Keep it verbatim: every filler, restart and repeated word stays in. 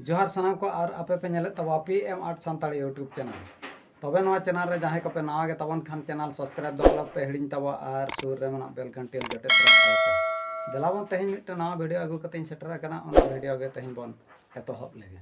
ᱡᱚᱦᱟᱨ ᱥᱟᱱᱟᱢ ᱠᱚ, ᱟᱨ ᱟᱯᱮ ᱯᱮ ᱧᱮᱞᱮᱫ ᱛᱟᱵᱚᱱᱟ P M art Santali YouTube channel᱾ ᱛᱚᱵᱮ ᱱᱚᱣᱟ channel ᱨᱮ ᱡᱟᱦᱟᱸᱭ ᱠᱚᱯᱮ ᱱᱟᱣᱟ ᱜᱮ ᱛᱟᱵᱚᱱ ᱠᱷᱟᱱ channel subscribe ᱫᱚ ᱟᱞᱚ ᱯᱮ ᱦᱤᱲᱤᱧ ᱛᱟᱵᱚᱱᱟ ᱟᱨ ᱥᱩᱨ ᱨᱮ ᱢᱮᱱᱟᱜ bell ᱜᱷᱟᱱᱴᱤ ᱦᱚᱸ ᱡᱚᱴᱮᱫ ᱛᱚᱨᱟ ᱠᱟᱜ ᱯᱮ᱾ ᱫᱮᱞᱟ ᱵᱚᱱ ᱛᱮᱦᱮᱧ ᱢᱤᱫᱴᱮᱱ ᱱᱟᱣᱟ video ᱟᱹᱜᱩ ᱠᱟᱛᱮᱧ ᱥᱮᱴᱮᱨ ᱟᱠᱟᱱᱟ, ᱚᱱᱟ video ᱜᱮ ᱛᱮᱦᱮᱧ ᱵᱚᱱ ᱮᱛᱚᱦᱚᱵ ᱞᱮᱜᱮ᱾